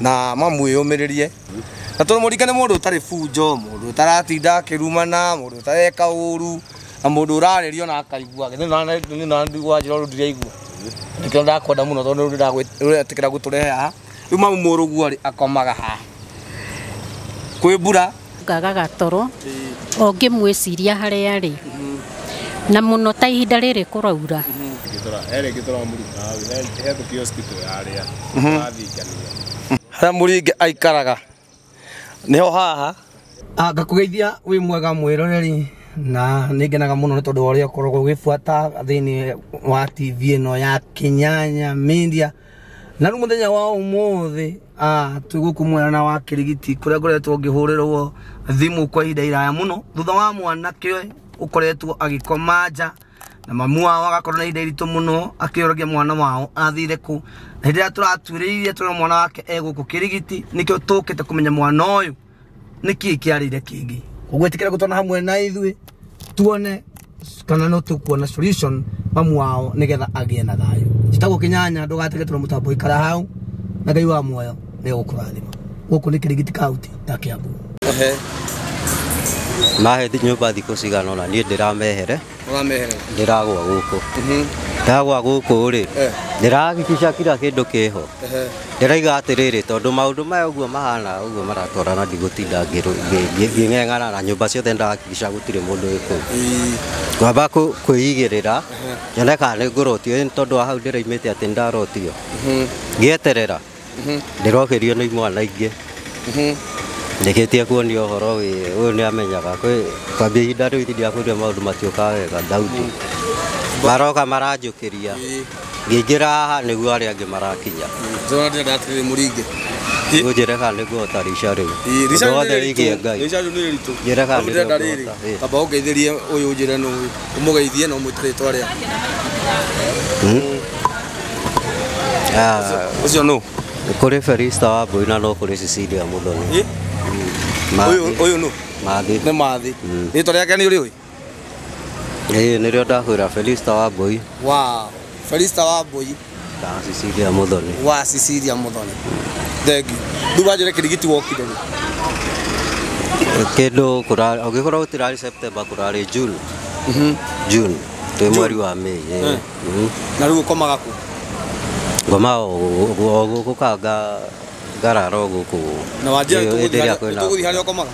Na mamwĩyũmĩrĩrie na tondũ Mũringe nĩ mũndũ ũtarĩ bunjo, mũndũ ũtaratinda akĩrumana, mũndũ ũtareka ũru, na mũndũ ũrarĩrio na akaigua. Githĩ nĩ wanjĩra ũndũ ndiraigua. Nĩkĩo ndakwenda mũno tondũ nĩ ũretĩkĩra gũtũrehe haha. Rĩu mamu mũrũguo rĩ akomaga haha. Kwĩ mbura. Ngagaga toro o ngĩmwĩciria harĩa arĩ, na mũno ta ihinda rĩrĩ kũraura. He rĩngĩ tũramũruta hau he tũkioski twĩ harĩa tũrathingania. Harĩa Mũringe aikaraga nĩho haha. Ngakũgeithia wĩ mwega mwĩroreri, na nĩ ngenaga mũno nĩ tondũ wa ũrĩa ũkoragwo ũgĩbuata thĩinĩ wa TV ĩno ya Kĩnyanya Media. Na rĩu mũthenya wa ũmũthĩ twĩ gũkũ mwena wa Kĩrigiti kũrĩa ngoretwo ngĩhũrĩrwo thimũ kwa ihinda iraya mũno thutha wa mwanake ũkoretwo agĩkoma nja na mamu wao agakorwo na ihinda iritũ mũno akĩũragia mwana wao athire kũ. Na hĩndĩ ĩrĩa tũratuĩrĩirie tũrona mwana wake e gũkũ Kĩrigiti, nĩkĩo tũkĩte kũmenya mwana ũyũ nĩkĩĩ kĩarĩire kĩngĩ. Koguo ĩtĩkĩra gũtwana hamwe na ithuĩ tuone kana no tũkuona solution mamu wao nĩgetha agĩe na thayũ. Njĩtagwo Kĩnyanya, ndũgatege tũrĩ mũtambo, ikara hau na Ngai wa muoyo nĩ egũkũrathima. Gũkũ nĩ Kĩrigiti, kaunti ya Kiambu. Mahe nyũmba thikũ cigana ũna niĩ ndĩramehere. Ũrameherera? Ndĩragwa gũkũ, ndagwa gũkũ rĩ, ndĩrahakikisha kila kĩndũ kĩho. Ndĩraiga atĩrĩrĩ, tondũ maũndũ maya ũguo mahana ũguo maratwarana, ndigũtinda ngĩng'eng'ana na nyũmba ciothe. Ndahakikisha gũtirĩ mũndũ wĩ kũu. Ngwamba kwĩigĩrĩra nyone kana nĩ ngũrotio, ĩ nĩ tondũ wa hau ndĩraimĩte atĩ nĩndarotio. Ngĩeterera ndĩrokĩrio nĩ imwana ingĩ ndĩkĩtie kuonia ũhoro wĩ ũyũ nĩ amenyaga kwĩ kwambia ihinda rĩu itindiakwĩrire maũndũ matiũkaga wega. Daudi maroka maranjũkĩria, ngĩingĩra haha nĩguo arĩa angĩ marakinya. Ndĩrona ndĩrenda atĩrĩrĩ Mũringe. Ũnjĩre kana nĩngũhota rica rĩu. Ũndũ wothe wĩgiĩ Ngai. Rica rĩu nĩ rĩritũ. Njĩre kana Rĩu ndĩrenda rĩrĩ nĩngũhota. Amba ũngeithĩrie ũyũ, ũnjĩre nũ ũyũ, ũmũgeithie na ũmwĩte rĩtwa rĩake. Ah, Ũcio nũ? Kũrĩ Felista wa Mbui na no kũrĩ Cecilia Muthoni. Ĩ? Ũyũ ũyũ nũ? Mathi. Nĩ Mathi. Rĩtwa rĩake nĩ ũrĩũĩ? Ĩĩ, nĩrĩo ndakwĩra, Felista wa Mbui. Wow, Felista wa Mbui. Na Cecilia Muthoni. Wa Cecilia Muthoni, thengi. Rĩu wanjĩre, Kĩrigiti wokire rĩ? Kĩndũ ũngĩkorwo gũtirarĩ September, kũrarĩ June. June twĩ mweri wa May, ĩĩ. Na rĩu ũkomaga kũ? Ngoma o gũkũ ka ngarara o gũkũ. Na wanjĩra Hĩndĩ ĩrĩa kwĩna tũgũthiĩ harĩa ũkomaga.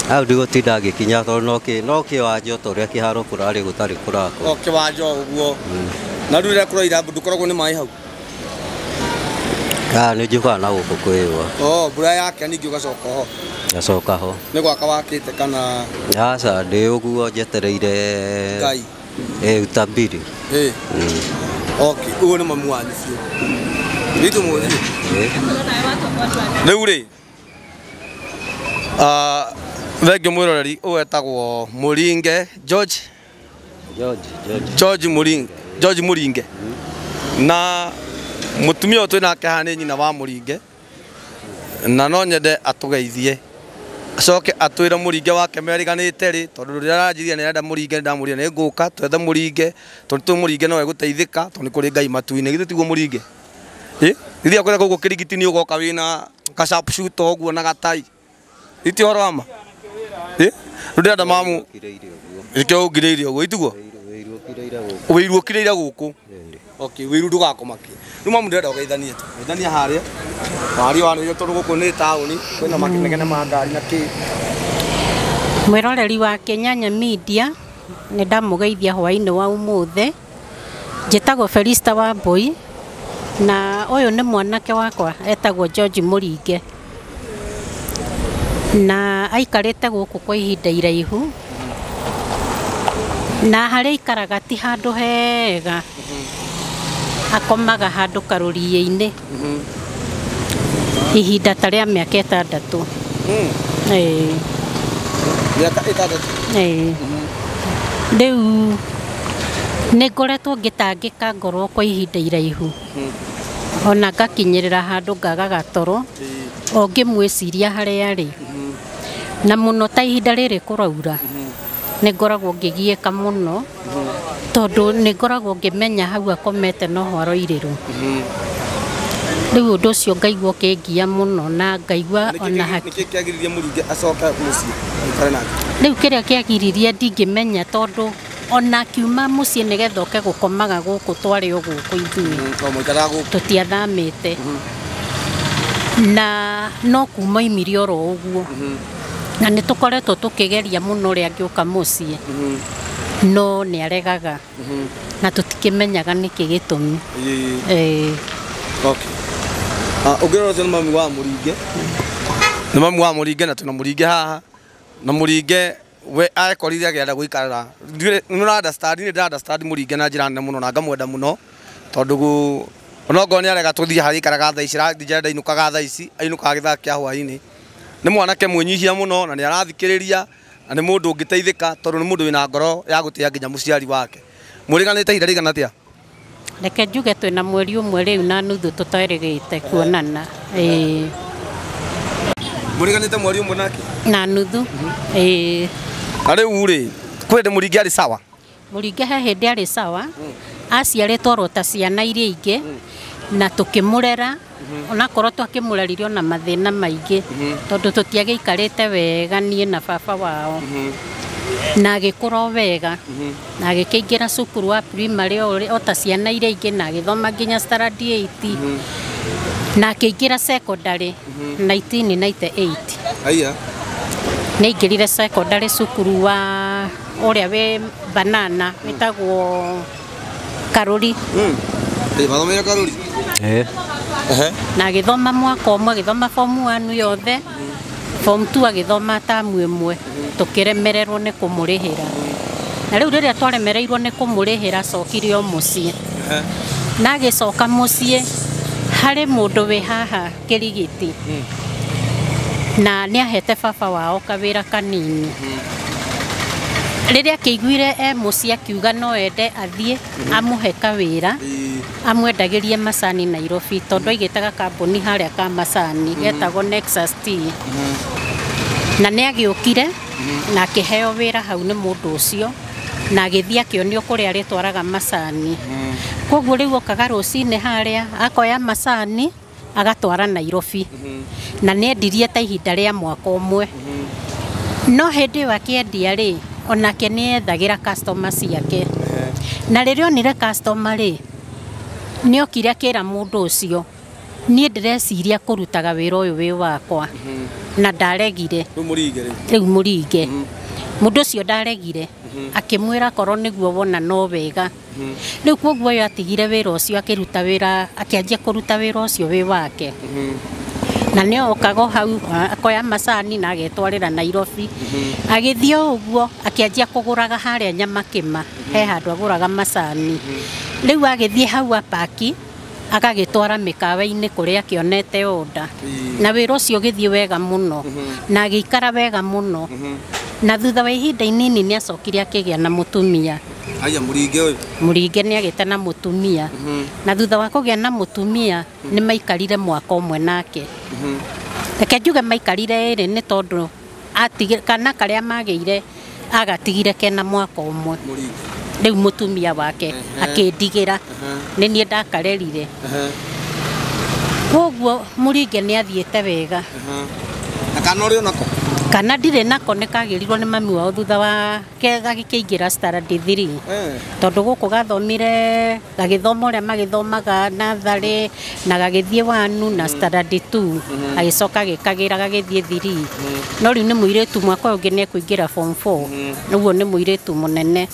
Hau ndigũtinda ngĩkinya tondũ no kĩwanja ta ũrĩa kĩharo kũrarĩ gũtarĩ kũrakwo. O kĩwanja o ũguo. Na rĩu rĩrĩa kũraira ndũkoragwo nĩ maĩ hau? Ah, nĩ njũkaga na gũkũ kwĩyũa. O mbura yake ningĩ ũgacoka ho? Ngacoka ho. Nĩ gwaka wakĩte kana? Aca, ndĩ ũguo njetereire. Ngai. Ĩ, utabiri. Ĩ. Okay, ũguo nĩ mamu wanyu biũ. Ritũ mũthĩ. Ĩ. Rĩu rĩ, ah, thengiũ mwĩroreri, ũyũ etagwo Mũringe George. George, George. George Mũringe, George Mũringe. Na mũtumia ũyũ twĩ nake haha nĩ nyina wa Mũringe. Na no nyende atũgeithie. Acoke atwĩre Mũringe wake merĩganĩte rĩ, tondũ rĩrĩa aranjirie nĩ arenda Mũringe, nĩndamwĩrire nĩ ngũka twethe Mũringe, tondũ tũĩ Mũringe no egũteithĩka tondũ nĩ kũrĩ Ngai matu-inĩ. Githĩ tiguo Mũringe? Ĩ? Githĩ akwĩra gũkũ Kĩrigiti nĩ ũgoka wĩna ka sharpshooter ũguo na gatai. Iti ũhoro wa ma? Ĩ? Rĩu ndĩrenda mamu Ũkirĩire ũguo. Nĩkĩo ũngirĩire ũguo, itiguo? Wĩiru ũkirĩire gũkũ. Wĩiru ũkirĩire gũkũ. Ĩni. Okay, wĩiru ndũgakũmakie. Rĩu mamu ndĩrenda ũgeithanie tu. Geithania harĩa. Waria wanĩrĩire tondũ gũkũ nĩ taũni, kwĩna makenegene ma ngari na kĩ. Mwĩroreri wa Kĩnyanya Media, nĩ ndamũgeithia hwaĩ-inĩ wa ũmũthĩ. Njĩtagwo Felista wa Mbui na ũyũ nĩ mwanake wakwa etagwo George Mũringe, na aikarĩte gũkũ kwa ihinda iraihu, na harĩa aikaraga ti handũ hega, akomaga handũ karũriĩ-inĩ ihinda ta rĩa mĩaka 6. Ĩĩ. Mĩaka 6. Ĩĩ. Rĩu nĩ ngoretwo ngĩtangĩka ngoro kwa ihinda iraihu, ona ngakinyĩrĩra handũ ngagaga toro o ngĩmwĩciria harĩa arĩ, na mũno ta ihinda rĩrĩ kũraura nĩ ngoragwo ngĩgiĩka mũno tondũ nĩ ngoragwo ngĩmenya hau akomete noho aroirĩrwo. Rĩu ũndũ ũcio ngaigua ũkĩngia mũno na ngaigua ona haki. Nĩkĩ kĩagiririe Mũringe acoke mũciĩ aikare nake? Rĩu kĩrĩa kĩagiririe ndingĩmenya tondũ ona akiuma mũciĩ nĩgetha oke gũkomaga gũkũ twarĩ o gũkũ ithuĩ. O mũikaraga gũkũ. Tũtiathamĩte. Na no kuma oimire oro ũguo. Na nĩ tũkoretwo tũkĩgeria mũno ũrĩa angĩũka mũciĩ. No nĩ aregaga. Na tũtikĩmenyaga nĩkĩ gĩtũmi. Okay. Ũngĩrora ũcio nĩ mami wa Mũringe. Nĩ mami wa Mũringe na twĩna Mũringe haha. Na Mũringe we akorire agĩenda gũikara. Nĩ ũra understand, nĩ ndĩra understand Mũringe na njĩra nene mũno na ngamwenda mũno tondũ onokorwo nĩ arega tũthiĩ harĩa aikaraga thaa ici, njĩra ndainũkaga thaa ici, ainũkaga gĩthaa kĩa hwaĩ-inĩ. Nĩ mwanake mwĩnyihia mũno na nĩ arathikĩrĩria na nĩ mũndũ ũngĩteithĩka tondũ nĩ mũndũ wĩna ngoro ya gũtĩa nginya mũciari wake. Mũrĩganĩte ihinda rĩigana atĩa? Reke njuge twĩna mweri ũmwe rĩu na nuthu tũterĩgĩte kuonana. Mũrĩganĩte mweri ũmwe nake? Na nuthu. Na rĩu rĩ, kwĩ hĩndĩ Mũringe arĩ sawa? Mũringe he hĩndĩ arĩ sawa. Aciarĩtwo oro ta ciana iria ingĩ na tũkĩmũrera onakorwo twakĩmũrerire ona mathĩna maingĩ tondũ tũtiagĩikarĩte wega niĩ na baba wao. Na agĩkũra o wega na agĩkĩingĩra cukuru wa primary o ta ciana iria ingĩ na agĩthoma nginya standard 8 na akĩingĩra secondary 1998. Aya. Nĩ aingĩrire secondary cukuru wa ũrĩa wĩ Banana wĩtagwo Karuri. Mathomeire Karuri? Na agĩthoma mwaka ũmwe, agĩthoma form 1 yothe, form 2 agĩthoma tamu ĩmwe, tũkĩremererwo nĩ kũmũrĩhĩra. Na rĩu rĩrĩa twaremereirwo nĩ kũmũrĩhĩra acokire o mũciĩ. Na agĩcoka mũciĩ harĩ mũndũ wĩ haha Kĩrigiti. Na nĩ ahete baba wao kawĩra kanini. Rĩrĩa akĩiguire e mũciĩ akiuga no ende athiĩ amũhe kawĩra amwendagĩrie macani Nairobi tondũ aigĩte gakambuni harĩa ka macani getagwo Nexus Tea. Na nĩ agĩũkire na akĩheo wĩra hau nĩ mũndũ ũcio na agĩthiĩ akĩonio kũrĩa arĩtwaraga macani. Koguo rĩu okaga rũcinĩ harĩa akoya macani agatwara Nairobi. Na nĩ endirie ta ihinda rĩa mwaka ũmwe. No hĩndĩ ĩyo akĩendia rĩ, onake nĩ ethagĩra customer ciake. Na rĩrĩa onire customer rĩ, nĩ okire akĩra mũndũ ũcio, niĩ ndĩreciria kũrutaga wĩra ũyũ wĩ wakwa. Na ndaregire. Rĩu Mũringe rĩ? Rĩu Mũringe. Mũndũ ũcio ndaregire. Akĩmwĩra korwo nĩguo wona no wega. Rĩu koguo ũyũ atigire wĩra ũcio akĩruta wĩra, akĩanjia kũruta wĩra ũcio wĩ wake. Na nĩ okaga o hau akoya macani na agetwarĩra Nairobi. Agĩthiĩ o ũguo akĩanjia kũgũraga harĩa Nyamakĩma, he handũ agũraga macani. Rĩu agĩthiĩ hau apaki agagĩtwara mĩkawa-inĩ kũrĩa akĩonete order. Na wĩra ũcio ũgĩthiĩ wega mũno na agĩikara wega mũno. Na thutha wa ihinda inini nĩ acokire akĩgĩa na mũtumia. Aya Mũringe ũyũ. Mũringe nĩ agĩte na mũtumia. Na thutha wa kũgĩa na mũtumia nĩ maikarire mwaka ũmwe nake. Reke njuge maikarire ĩrĩ nĩ tondũ kana karĩa magĩire agatigire kena mwaka ũmwe. Rĩu mũtumia wake akĩndigĩra nĩ niĩ ndakarerire. Koguo Mũringe nĩ athiĩte wega. Na kana ũrĩ onako? Kana ndirĩ nako nĩ kagĩrirwo nĩ mami wao thutha wa gagĩkĩingĩra standard 3. Tondũ gũkũ gathomire gagĩthoma ũrĩa magĩthomaga natharĩ na gagĩthiĩ 1 na standard 2 agĩcoka gĩkagĩra gagĩthiĩ 3. No rĩu nĩ mũirĩtu mwaka ũyũ ũngĩ nĩ ekũingĩra form 4. Ũguo nĩ mũirĩtu mũnene.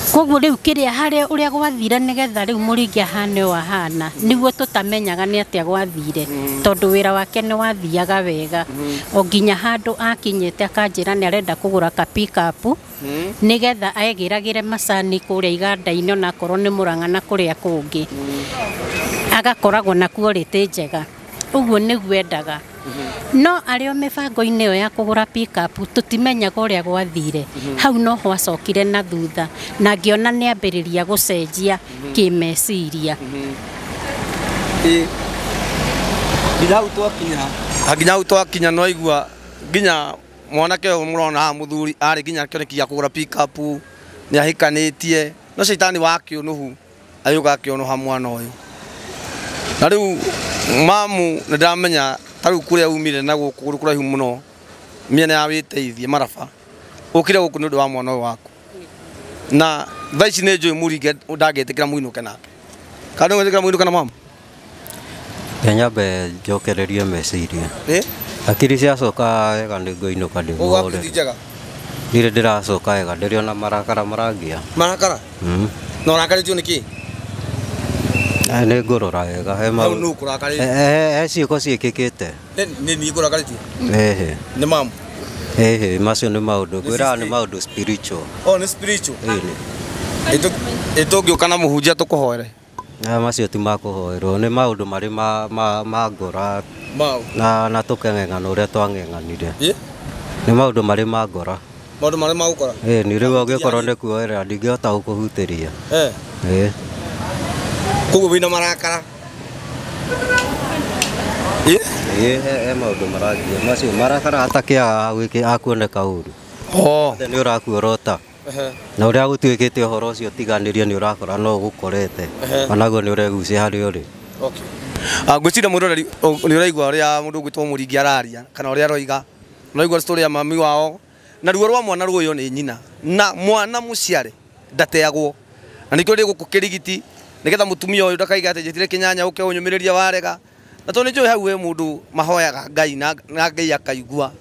Koguo rĩu kĩrĩa harĩa ũrĩa gwathire nĩgetha rĩu Mũringe ahane o ahana nĩguo tũtamenyaga nĩ atĩa gwathire tondũ wĩra wake nĩ wathiaga wega o nginya handũ akinyĩte akanjĩra nĩ arenda kũgũra ka pick-up nĩgetha egĩragĩre macani kũrĩa iganda-inĩ onakorwo nĩ Mũrang'a na kũrĩa kũngĩ agakoragwo na quality njega ũguo nĩguo endaga. No arĩ o mĩbango-inĩ ĩyo ya kũgũra pick-up tũtimenyaga ũrĩa gwathire. Hau noho acokire na thutha na ngĩona nĩ ambĩrĩria gũcenjia kĩmeciria. Nginya hau twakinya. Nginya hau twakinya no aigua nginya mwanake ũyũ mũrona haha mũthuri arĩ nginya kĩoneki gĩa kũgũra pick-up nĩ ahikanĩtie no caitani wa kĩũnũhu agĩũka akĩũnũha mwana ũyũ. Na rĩu mamu nĩ ndamenya ta rĩu kũrĩa umire na gũkũ kũrĩ kũraihu mũno mĩena ya wĩteithie maraba ũkire gũkũ nĩ ũndũ wa mwana ũyũ waku na thaa ici nĩ njũĩ Mũringe ndangĩtĩkĩra mũinũke nake kana ndũngĩtĩkĩra mũinũke na mamu. Nyambe njokererie meciria. Ĩ Hakiri ciacoka wega nĩ ngũinũka ndĩmũhũrĩre. Ũgakiri njega Ndirĩ ndĩracoka wega ndĩrĩ ona marakara marangia. Marakara? Na ũrakarĩtio nĩ kĩ? Nĩ ngũrora wega he Hau maũndũ. nũ ũkũrakarĩtio? He ciĩko ciĩkĩkĩte. Nĩ niĩ ngũrakarĩtio? Ĩhĩ. Nĩ mamu? Ĩhĩ macio nĩ maũndũ ngwĩraga nĩ sister. maũndũ spiritual. Oh, nĩ spiritual. Ĩni. Ĩ tũngĩũka na mũhunjia tũkũhoere. Macio ti makũhoerwo nĩ maũndũ marĩ ma ngora Mau. na tũkeng'eng'ana ũrĩa twang'eng'anire. Ĩ? Nĩ maũndũ marĩ ma ngora. Maũndũ marĩ ma gũkora? Ĩni rĩu ũngĩkorwo nĩ kuoerera ndingĩhota gũkũhutĩria. Eh. Ĩ. Koguo wĩna marakara? Ĩ? Ĩ he maũndũ marangia macio marakara atakĩaga akuoneka ũru. Oh. Nĩ ũrakuorota. Na ũrĩa gũtuĩkĩte ũhoro ũcio tiganĩrie nĩ ũrakora no ũgũkorete. Onaguo nĩ ũregucia harĩa ũrĩ. Okay. Ngwĩciria mwĩroreri nĩ ũraigua ũrĩa mũndũ ũgwĩtwo Mũringi araria kana ũrĩa aroiga. Ũraigua story ya mami wao na ruo rwa mwana ruoywo nĩ nyina na mwana mũciare ndateagwo. Na nĩkĩo ndĩ gũkũ kĩrigiti nĩgetha mũtumia ũyũ ndakaiga atĩ njĩtire kĩnyanya ũke ũnyũmĩrĩria warega. Na tondũ nĩnjũĩ hau he mũndũ mahoyaga Ngai na Ngai akaigua.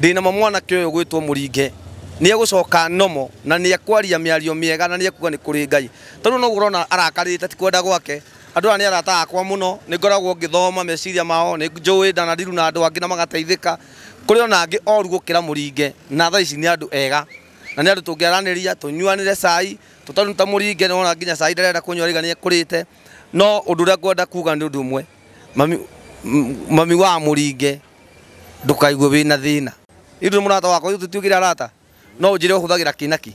Ndĩna ma mwanake ũyũ gwĩtwo Mũringe nĩ egũcoka nomo na nĩ ekwaria mĩario mĩega na nĩ ekuga nĩ kũrĩ Ngai. Tondũ no ũrona arakarĩte ti kwenda gwake. Andũ aya nĩ arata akwa mũno nĩ ngoragwo ngĩthoma meciria mao nĩ njũĩ ndanadiru na andũ angĩ na magateithĩka. Kũrĩ ona angĩ oru gũkĩra Mũringe na thaa ici nĩ andũ ega na nĩ andũ tũngĩaranĩria tũnyuanĩre cai tũtarĩ ta Mũringe nĩ wona nginya cai ndarenda kũnyua rĩga nĩ ekũrĩte. No ũndũ ũrĩa ngwenda kuga nĩ ũndũ ũmwe, mami wa Mũringe ndũkaigue wĩna thĩna. Ithuĩ mũrata wakwa ithuĩ tũtiugire arata no ũnjĩre ũhũthagĩra kĩ na kĩ?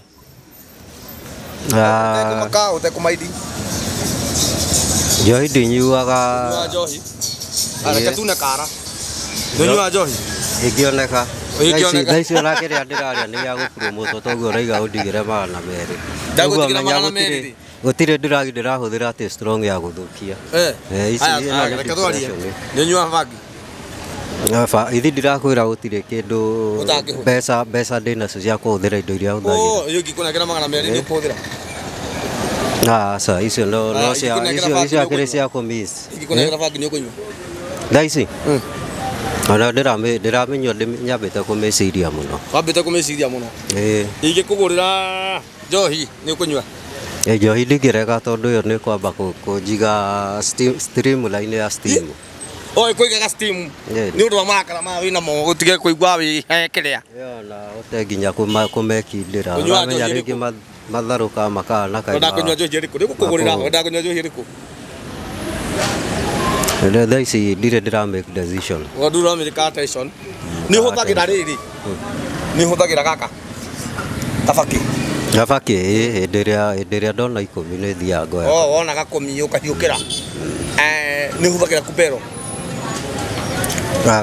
Ũtekũmaka ũtekũmaindi. Njohi ndinyuaga. Ũnyuaga njohi? Reke tune kara. Ndũnyuaga njohi? Ĩngĩoneka. Ĩngĩoneka. Thaa ici ona kĩrĩa ndĩrarĩa nĩ gĩa gũpromotwo toguo ũraiga ũndigĩre 200. Ndagũtigĩra Ũguo menya 200 rĩ? Gũtirĩ ndĩragi ndĩrahũthĩra atĩ strong ya gũthũkia. Ici ĩno nĩ Reke twarie. depression. Nĩ ũnyuaga bangi? Ithi ndirakwĩra gũtirĩ kĩndũ Ũtangĩhũthĩra. mbeca ndĩnacio cia kũhũthĩra indo iria hũthagĩra. Oh, iyo ingĩkũnengera 200 nĩ ũkũhũthĩra? Aca icio no cia Ingĩkũnengera icio bangi icio nĩ akĩrĩ ũkũnyua? cia kũmiss. Ingĩkũnengera bangi nĩ ũkũnyua? Thaa ici? Ona ndĩramĩnyua nyambĩte kũmĩciria mũno. Wambĩte kũmĩciria mũno. Ĩĩ. Ingĩkũgũrĩra njohi nĩ ũkũnyua? Njohi ndingĩrega tondũ ĩyo nĩ kwamba kũnjiga streamline ya steam. Oh, ĩkũigaga steam. Nĩ ũndũ wa marakara maya wĩna mo ũtige kũigua wĩ he kĩrĩa. Ĩyo na ũte nginya kũmekindĩra. Ũnyuaga Ũramenya njohi rĩngĩ ĩrĩkũ? matharũka makana Wenda kũnyua njohi ĩrĩkũ? Nĩ ngũkũgũrĩra, wenda kũnyua njohi ĩrĩkũ? Thaa ici ndirĩ ndĩra make decision. Ũndũ ũramĩrĩka attention. Nĩ ũhũthagĩra rĩrĩ? Nĩ ũhũthagĩra gaka? Kabaki. Gabaki ĩ hĩndĩ ĩrĩa ndona 10 nĩ thiaga ngoya. Oh, wona gakũmi ũkahiũkĩra. Nĩ ũhũthagĩra kupero?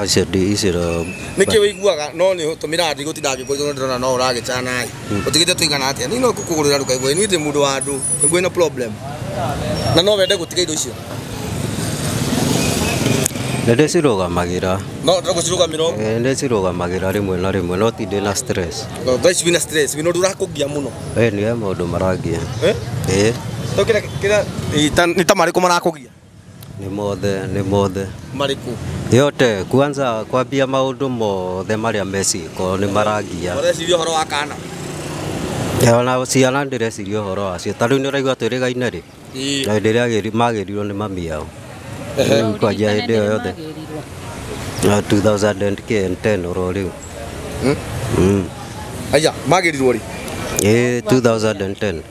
Icio icio Nĩkĩ wĩiguaga no nĩ ũtũmĩra ndigũtinda ngĩkũria tondũ ndĩrona no ũragĩcana ĩ. Ũtigĩte tũigana atĩa? Niĩ no ngũkũgũrĩra ndũkaigue niĩ ndĩ mũndũ wa andũ, ndũkaigue na problem. Na no wende gũtiga indo icio? Nĩ ndĩcirũgamagĩra. No ndĩragũcirũgamĩra ũguo. Nĩ ndĩcirũgamagĩra rĩmwe na rĩmwe no ti ndĩ na stress. Thaa ici wĩna stress, wĩna ũndũ ũrakũgia mũno. Nĩ he maũndũ marangia. Ĩ. To kĩrĩa kĩrĩa nĩ ta marĩkũ marakũgia? Nĩ mothe, nĩ mothe. Marĩkũ? Yote kwanza kwambia maũndũ mothe marĩa meciĩko nĩ marangia. Ũreciria ũhoro wa kana? Ona ciana ndĩreciria ũhoro wacio. Ta rĩu nĩ ũraigua twĩrĩgaine rĩ? Na hĩndĩ ĩrĩa magĩrirwo nĩ mami yao. Rĩu kwanjia hĩndĩ ĩyo yothe. 2010 oro rĩu. Aya, magĩrirwo rĩ? Ĩ 2010.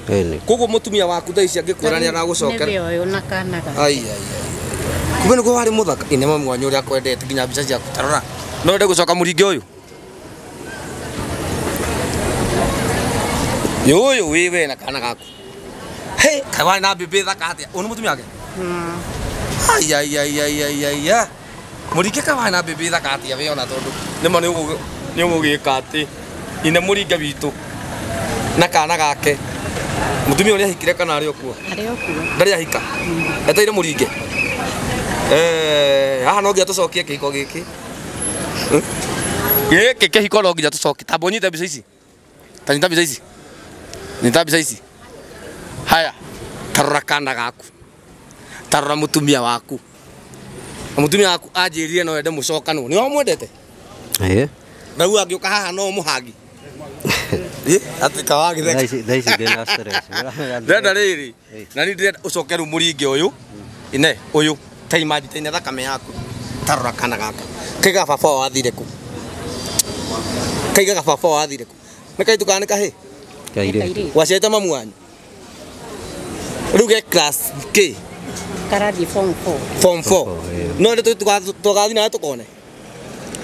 Ĩni. Koguo mũtumia waku thaa ici angĩkwĩra nĩ aragũcokera. Nĩwe ũyũ na kana gake. Ai ai ai. Kumbe nĩguo warĩ mũthaka. Ĩ nĩ mami wanyu ũrĩa akwendete nginya mbica ciaku ta rora. No wende gũcoka Mũringe ũyũ? Ũyũ wĩ we na kana gaku. He, kaĩ warĩ na mbĩmbĩ thaka atĩa? Ũyũ nĩ mũtumia wake? Ai ai ai ai ai ai ai. Mũringe kaĩ warĩ na mbĩmbĩ thaka atĩa we ona tondũ nĩma nĩ ũgũgĩka atĩ ine Mũringe witũ na kana gake. Mũtumia ũrĩa ahikire kana arĩ o kuo? Arĩ o kuo. Ndarĩ ahika. Eteire Mũringe. Haha no nginya tũcokie kĩhiko gĩkĩ. Gĩkĩ kĩhiko no nginya tũcokie. Tamba ũnyite mbica ici. Ta nyita mbica ici. Nyita mbica ici. Haya, tarora kana gaku. Tarora mũtumia waku. Na mũtumia waku anjĩrire no ende mũcokanwo. Nĩ wamwendete? Ĩĩ. Na rĩu angĩũka haha no ũmũhagi. Atĩ kawagitheka. Thaa ici ndĩna stress. Ndĩrenda rĩrĩ. Na niĩ ndĩrenda ũcoke rĩu mũringe ũyũ. Ine ũyũ. Ta imagine ta thakame yaku. Tarora kana gaka. Kaiga baba wao athire kũ? Kaigaga baba wao athire kũ? Nĩ kairĩtu kana nĩ kahĩĩ? Kairĩtu. Waciarĩte mamu wanyu? Rĩu ge class K? Karathiĩ form 4. Form 4. 4. No nĩ tũgathiĩ nawe tũkone.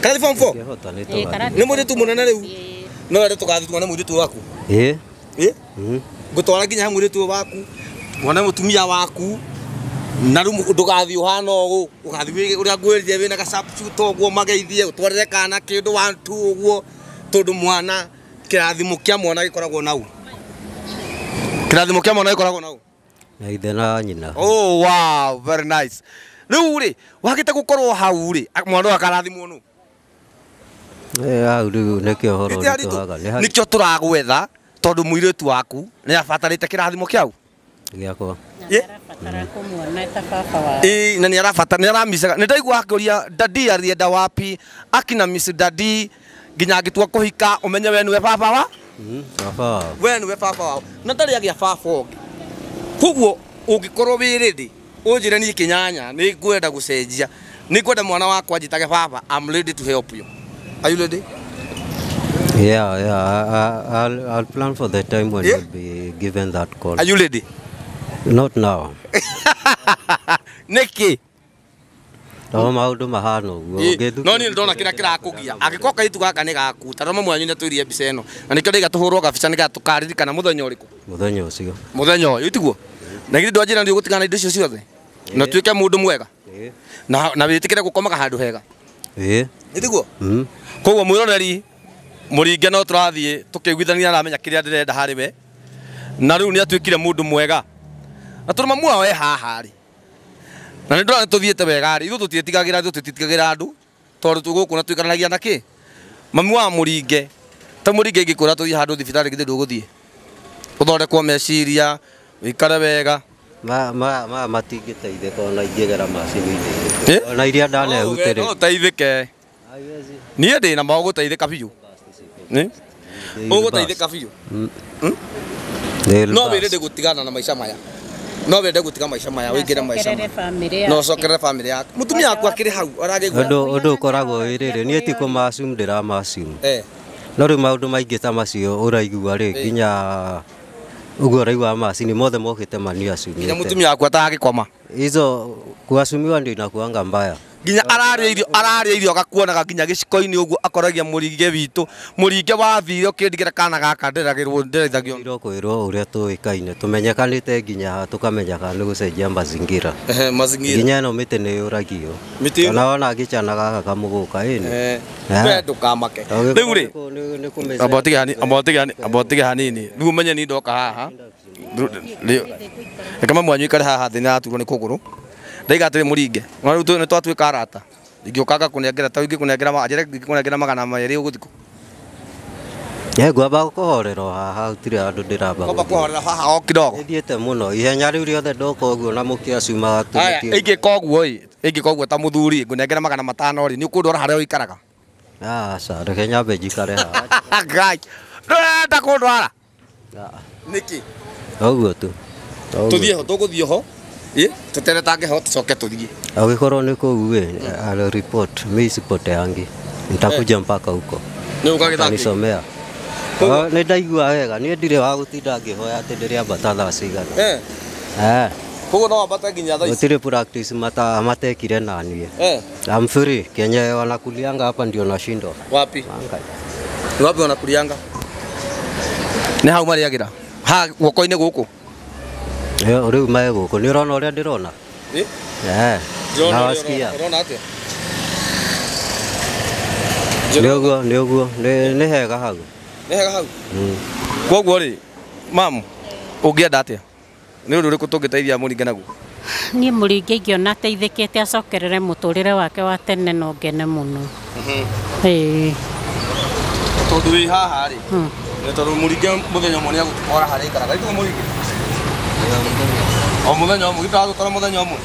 Karathiĩ form 4? Ngĩhota nĩ Ĩĩ, tũgathiĩ. karathiĩ Nĩ mũirĩtu mũnene rĩu? No wende tũgathiĩ tuone mũirĩtu waku? Ĩĩ. Ĩĩ? Ngũtwara nginya he mũirĩtu waku, wone mũtumia waku, na rĩu ndũgathiĩ ũhana ũũ, ũgathiĩ ũrĩa ngwĩrire wĩna ga-sharpshooter ũguo mageithie, ũtwarĩre kana kĩndũ 1 2 ũguo, tondũ mwana kĩrathimo kĩa mwana gĩkoragwo nau. Kĩrathimo kĩa mwana gĩkoragwo nau. Na ithe na nyina. Oh wow, very nice. Rĩu rĩ, wagĩte gũkorwo hau rĩ, mwana ũyũ akarathimwo nũ? Hau rĩu nĩkĩo ũhoro ũritũhaga. Nĩ haritũ. Nĩkĩo tũragwetha tondũ mũirĩtu waku nĩ abatarĩte kĩrathimo kĩau. Gĩakwa. Na nĩarabatara kũmuona ta baba wao. Ĩĩ, na nĩarabatara, nĩaramicaga. Nĩndaigua akĩũria dadi alienda wapi, akina miss dadi nginya angĩtua kũhika ũmenye we nĩwe baba wa? Baba wao. We nĩwe baba wao. Na ndarĩ agĩa baba ũngĩ. Koguo ũngĩkorwo wĩ ready, ũnjĩre niĩ kĩnyanya nĩ ngwenda gũcenjia, nĩ ngwenda mwana wakwa anjĩtage baba, I'm ready to help you. Are you ready? Yeah, yeah. I'll plan for the time when Yeah? you'll be given that call. Are you ready? Not now. Nĩkĩ? No maũndũ mahana ũguo. No niĩ ndona kĩrĩa kĩrakũgia. Angĩkorwo kairĩtu gaka nĩ gaku, ta rora mwanyu nĩatwĩrire mbica ĩno. Na nĩkĩo ndaiga tũhũrwo gabica nĩgetha tũkaririkana mũthenya ũrĩkũ? Mũthenya ũcio. Mũthenya ũyũ, tiguo? Na githĩ ndwanjĩra nĩ ũgũtigana na indo icio ciothe? Na ũtuĩke mũndũ mwega? Na wĩtĩkĩre gũkomaga handũ hega? Ĩĩ. Nĩ tiguo? Koguo mwĩroreri mũringe no tũrathiĩ tũkĩiguithania aramenya kĩrĩa ndĩrenda harĩ we. Na rĩu nĩ atuĩkire mũndũ mwega. Na tondũ mamu wao e haha rĩ. Na nĩ ndĩrona nĩ tũthiĩte wega rĩ, ithuĩ tũtiĩtigagĩra, ithuĩ tũtiĩtigagĩra andũ, tondũ twĩ gũkũ na tũikaranagia na kĩ? Mamu wa mũringe, ta mũringe ingĩkwĩra tũthiĩ handũ thibitarĩ githĩ ndũgũthiĩ? Ũthondekwo meciria, ũikare wega. Ma matingĩteithĩka ona ingĩgera macini-inĩ. Ona iria ndanehutĩrĩ. No ũteithĩke. Niĩ ndĩna ma ũgũteithĩka biũ. Ũgũteithĩka biũ. No wĩrĩ gũtigana na maica maya. No wende gũtiga maica maya, ũingĩre maica maya. No ũcokerere bamĩrĩ yaku. Mũtumia waku akĩrĩ hau aragĩigua. Ũndũ ũkoragwo wĩ rĩrĩ, niĩ ti kũmaassume ndĩramaassume. No rĩu maũndũ maingĩ ta macio ũraigua rĩ, nginya ũguo ũraigua macini mothe mokĩte maniassume. Nginya mũtumia waku atagĩkoma. Hizo kuasumiwa ndio inakuanga mbaya. Nginya ararĩa irio agakuonaga nginya gĩciko-inĩ ũguo akoragia mũringe witũ. Mũringe wathire ũkĩndigĩra kana gaka ndĩragĩrwo ndĩraithagio. Iro kwĩrwo ũrĩa tũĩkaine tũmenyekanĩte nginya tũkamenya kana nĩ gũcenjia mazingira. Mazingira. Nginya ĩno mĩtĩ nĩ yũragio. Mĩtĩ ona wona ngĩchana gaka kamũgũka ĩni. We ndũkamake. Rĩu rĩ, amba ũtige hanini. Rĩu ũmenye niĩ ndoka haha. Reke mamu wanyu aikare haha thĩ nĩaraturwo nĩ kũgũrũ. Ndaiga atĩrĩ mũringe. Na rĩu nĩ twatuĩka arata. Ingĩũka ngakũnengera ta ingĩkũnengera anjĩre ingĩkũnengera 200 ũgũthiĩ kũ? Ngwamba kũhorera o haha gũtirĩ handũ ndĩramba Kwamba gũthiĩ. kũhorera haha o kidogo. Nĩthiĩte mũno ihenya rĩu rĩothe ndoka ũguo na mũkĩacumaga Aya, ingĩka ũguo ĩ, ingĩka ũguo ta mũthuri ngũnengera 500 rĩ, nĩ ũkũndwara harĩa ũikaraga? Aca, reke nyambe njikare haha. Ngai, ndũrenda kũndwara? Nĩkĩ? Ũguo tu. Tũthiĩ ho, tũgũthiĩ ho. Ĩ, tũteretange ho tũcoke tũthiĩ. Angĩkorwo nĩ kũu ĩ, I'll report, mi sipoteangi. Nitakuja mpaka huko. Nĩ ũgagĩthaka. Utanisomea. Nĩ ndaigua wega, niĩ ndirĩ wa gũtinda ngĩhoya atĩ ndĩrĩambata thaa cigana. Koguo no wambate nginya thaa ici? Gũtirĩ practice matekire na niĩ. I'm free, kenye wanakulianga hapa ndio nashindwa. Wapi? Ni wapi wanakulianga? Nĩ hau marĩagĩra? Ha guoko-inĩ gũkũ? Rĩu mae gũkũ, nĩ ũrona ũrĩa ndĩrona? Ndĩrona Na ũrĩa wasikia. ũrona atĩa? Nĩ ũguo, nĩ ũguo, nĩ hega hau. Nĩ hega hau? Koguo rĩ, mamu, ũngĩenda atĩa? Nĩ ũndũ ũrĩkũ tũngĩteithia mũringe naguo? Niĩ Mũringe ingĩona ateithĩkĩte acokerere mũtũrĩre wake wa tene no ngene mũno. Ĩĩ. Tondũ wĩ haha rĩ, nĩ tondũ Mũringe mũthenya ũmwe nĩ agũtwara harĩa aikaraga. Ithuĩ Mũringe o mũthenya ũmwe gĩtagũtwara mũthenya ũmwe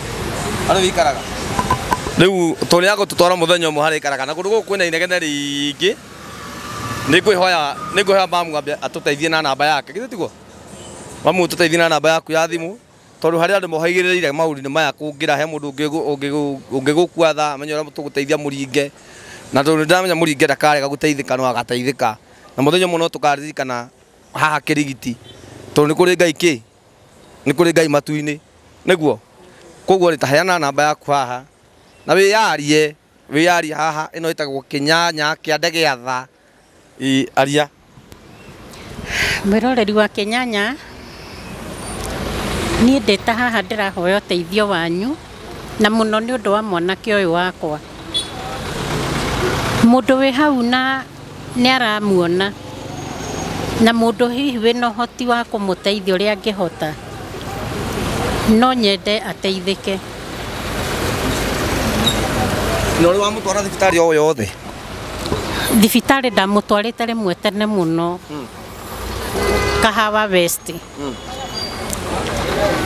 harĩa wĩikaraga. Rĩu tondũ nĩ agũtũtwara mũthenya ũmwe harĩa aikaraga, na kũndũ gũkũ kwĩna inegene rĩingĩ, nĩ ngwĩhoya mamu ambe atũteithie na namba yake, githĩ tiguo? Mamu ũtũteithie na namba yaku ya thimũ, tondũ harĩ andũ mohaigĩrĩire maũndũ-inĩ maya kũngĩra he mũndũ ũngĩgũkua tha amenye ũrĩa tũgũteithia Mũringe, na tondũ nĩndĩramenya Mũringe ndakarega gũteithĩka no agateithĩka, na mũthenya ũmwe no tũkaririkana haha Kĩrigiti, tondũ nĩ kũrĩ Ngai kĩ, nĩ kũrĩ Ngai matu-inĩ, nĩguo. Koguo rĩ, ta heana namba yaku haha na wĩyarie haha. Ĩno ĩtagwo Kĩnyanya kĩa Ndegea tha. Ĩ, aria. Mwĩroreri wa Kĩnyanya, niĩ ndĩ ta haha ndĩrahoya ũteithio wanyu, na mũno nĩ ũndũ wa mwanake ũyũ wakwa. Mũndũ wĩ hau na nĩ aramuona, na mũndũ hihi wĩna ũhoti wa kũmũteithia ũrĩa angĩhota, no nyende ateithĩke. Na ũrĩ wamũtwara thibitarĩ o yothe? Thibitarĩ ndamũtwarĩte rĩmwe tene mũno, Kahawa West,